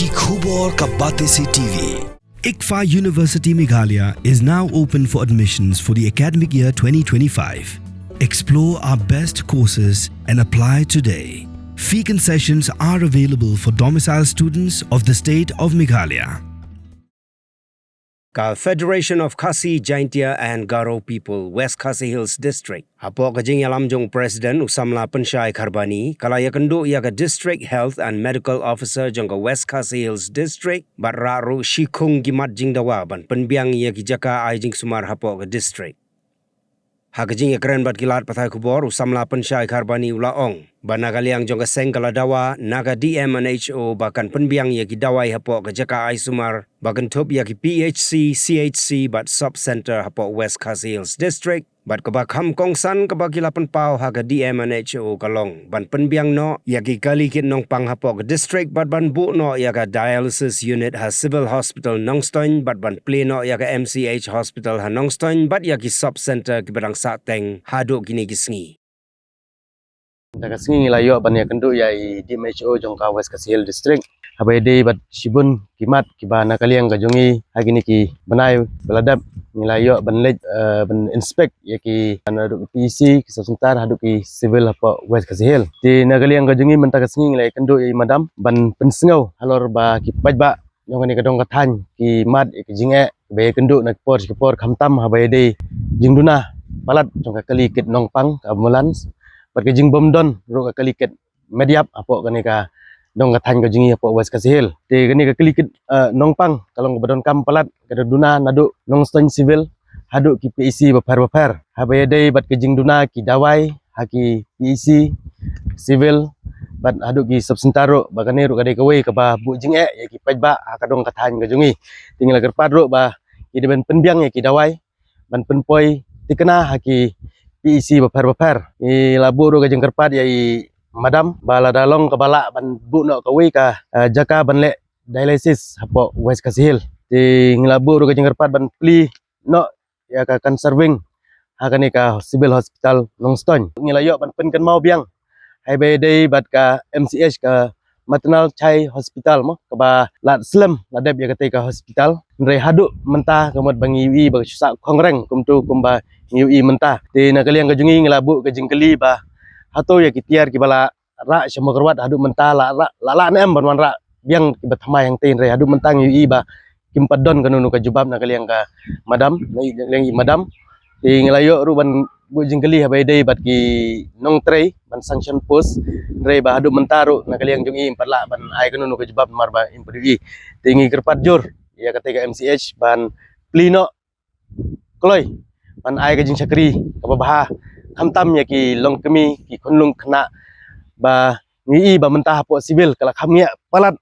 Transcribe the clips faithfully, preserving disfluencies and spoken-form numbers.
Khubor ka Batesi T V. ICFAI University Meghalaya is now open for admissions for the academic year twenty twenty-five. Explore our best courses and apply today. Fee concessions are available for domicile students of the state of Meghalaya. Ka Federation of Khasi, Jaintia and Garo People, West Khasi Hills District, hapoh ka jingïalam jong President u Samla Pynshai Kharbani, ka la ïakynduh ïa ka District Health and Medical Officer jong ka West Khasi Hills District bad rah ruh shikhung ki mat jingdawa ban pynbiang ïa ki jaka ai jingsumar hapoh ka district. Ha ka jingïakren bad ki lad pathai khubor, u Samla Pynshai Kharbani u la ong ba na ka liang jong ka seng ka la dawa na ka D M and H O ba kan pynbiang ïa ki dawai hapoh ka jaka ai sumar ba kynthup ïa ki P H C, C H C bad sub center hapoh West Khasi Hills District, bad kaba kham kongsan kaba ki la pynpaw ha ka D M and H O ka long ban pynbiang noh ïa ki kali kit nongpang hapoh ka district bad ban buh noh ïa ka dialysis unit ha Civil Hospital Nongstoiñ bad ban plie noh ïa ka M C H Hospital ha Nongstoiñ bad ïa ki sub center kiba dang sahteng haduh kine ki sngi. Mynta ka sngi ngi la ïoh ban ïakynduh ïa i D M H O jong ka West Khasi Hills District. Haba ïadei bad shibun ki mat kiba na ka liang ka jong ngi ha kine ki bnai ba la dep, ngi la ïoh ban leit, eh, ban inspect ïa ki, naduh ki P H C, ki sub center haduh ki civil hapoh West Khasi Hills. Te na ka liang ka jong ngi mynta ka sngi ngi la ïakynduh ïa i madam ban pynsngew halor ba ki paidbah jong kane ka dong ka thaiñ ki mad ïa ki jingeh ba ïakynduh na ki por sha ki por, khamtam haba ïadei jingduna palat jong ka kali kit nongpang, ka ambulance, bad ka jingbym don ruh ka kali kit mediap hapoh kane ka dong ka thaiñ ka jong ngi hapoh West Khasi Hills. Te kane ka kali kit, eh, nongpang ka long kaba donkam palat, ka duna naduh Nongstoiñ Civil haduh ki P H C bapher bapher. Haba ïadei bad ka jingduna ki dawai ha ki P H C, civil bad haduh ki sub center ruh, ba kane ruh ka dei kawei kaba buh jingeh ïa ki paidbah ha ka dong ka thaiñ ka jong ngi. Te ngi la kyrpad ruh ba ki dei ban pynbiang ïa ki dawai ban pynpoi thikna ha ki P H C bapher bapher. Ngi la buh ruh ka jingkyrpad ïa i madam ba lada long kaba lah ban buh noh kawei ka, eh, jaka ban leh dialysis hapoh West Khasi Hills. Te ngi la buh ruh ka jingkyrpad ban plie noh ïa ka cancer wing ha kane ka Civil Hospital Nongstoiñ. Ngi la ïoh ban pynkynmaw biang haba ïadei bad ka M C H, ka Maternal Child Hospital mo, kaba la slem la dep ïa katei ka hospital. Hynrei haduh mynta ka mut ba ngi ïohi ba ka shu sah khongreng kumto kumba ngi ïohi mynta. Te na ka liang ka jong ngi ngi la buh ka jingkylli ba hato ïa ki tiar kiba la rah sha Mawkyrwat haduh mynta la rah, la lah ne em ban wanrah biang kiba thymmai hangtei, hynrei haduh mynta ngi ïohi ba kim pat don kano kano ka jubab na ka liang ka madam, na ka liang i madam. Te ngi la ïoh ruh ban buh jingkylli haba ïadei bad ki nongtrei ban sanction post, hynrei ba haduh mynta ruh na ka liang jong i im pat lah ban ai kano kano ka jubab namar ba im pat ïohi. Te ngi kyrpad jur ïa katei ka M C H ban plie noh kloi ban ai ka jingshakri kaba bha, khamtam ïa ki longkmie, ki khunlung khynnah, ba ngi ïohi ba mynta hapoh civil ka la kham ngiah palat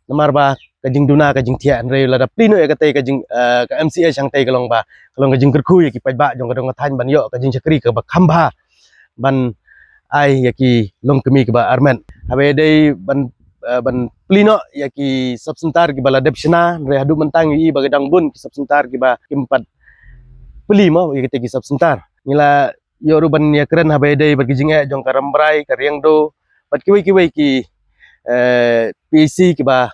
namar ba ka jingduna ka jingthiah, hynrei lada plie noh ïa katei ka jing, eh, ka M C H hangtei ka long ba, ka long ka jingkyrkhu ïa ki paidbah jong ka dong ka thaiñ ban ïoh ka jingshakri kaba kham bha ban ai ïa ki longkmie kiba armet. Haba ïadei ban, eh, ban plie noh ïa ki sub center kiba la dep shna, hynrei haduh mynta ngi ïohi ba ka dang bun ki sub center kiba kim pat plie mo ïa kitei ki sub center. Ngi la ïoh ruh ban ïakren haba ïadei bad ki jingeh jong ka Rambrai, ka Riangdo bad kiwei kiwei ki, eh, P H C kiba,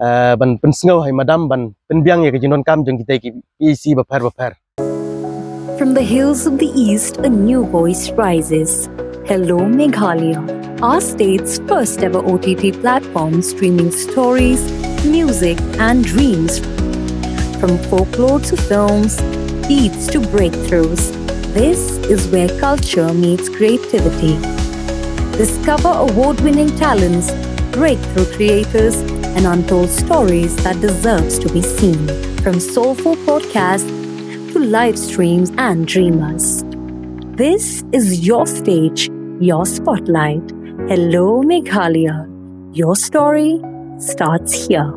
eh, ban pynsngew ha i madam ban pynbiang ïa ka jingdonkam jong kitei ki P H C bapher bapher. From the hills of the East, a new voice rises. Hello Meghalaya, our state's first ever O T T platform streaming stories, music, and dreams. From folklore to films, beats to breakthroughs, this is where culture meets creativity. Discover award winning talents, breakthrough creators, and untold stories that deserves to be seen. From soulful podcasts to live streams and dreamers. This is your stage, your spotlight. Hello Meghalaya. Your story starts here.